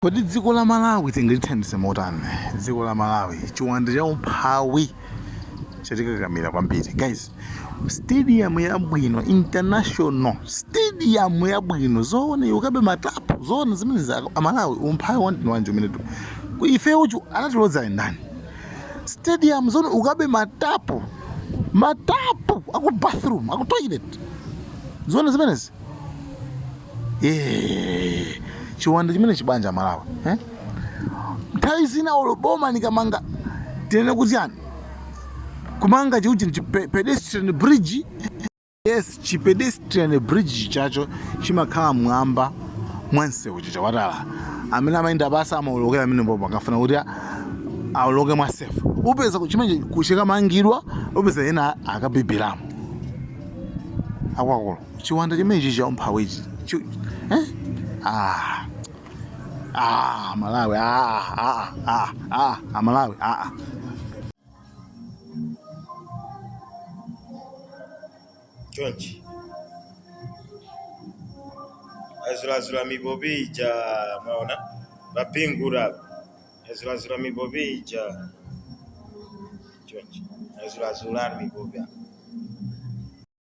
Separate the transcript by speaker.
Speaker 1: Kodi dziko la Malawi tingalithandize motani? Dziko la Malawi, chiwanda cha umphawi chatikakamira kwambiri. Guys, stadium yabwino, international stadium yabwino, zoona ukabe matapu, zoona zimenezi Amalawi, umphawi wanthu wanji umene ife uchu anatilodza ndani? Stadium zoona ukabe matapu, matapu aku bathroom, aku toilet, zoona zimenezi? Eh, chiwanda chimene chibanja Malawi, eh? Nthawi zina olo boma likamanga, tinene kuti yani, kumanga chiuchi chi pedestrian bridge, yes, chi pedestrian bridge chacho chimakhala mwamba mwa msewu chicha watala, amene amayenda pasi amaolokera amene popo akafuna kuti aoloke mwa safe. Upeza chimene chikamangidwa, upeza ena akabibiramo. Akuluakulu, chiwanda chimenechi cha umphawichi, eh? Ah. Ah, Malawi, ah, ah, ah, ah, ah, Malawi, ah, ah.
Speaker 2: Chonchi azulazula mipopi ija, mwaona mapingura azulazula mipopi ija chonchi, azulazula mipopi apa.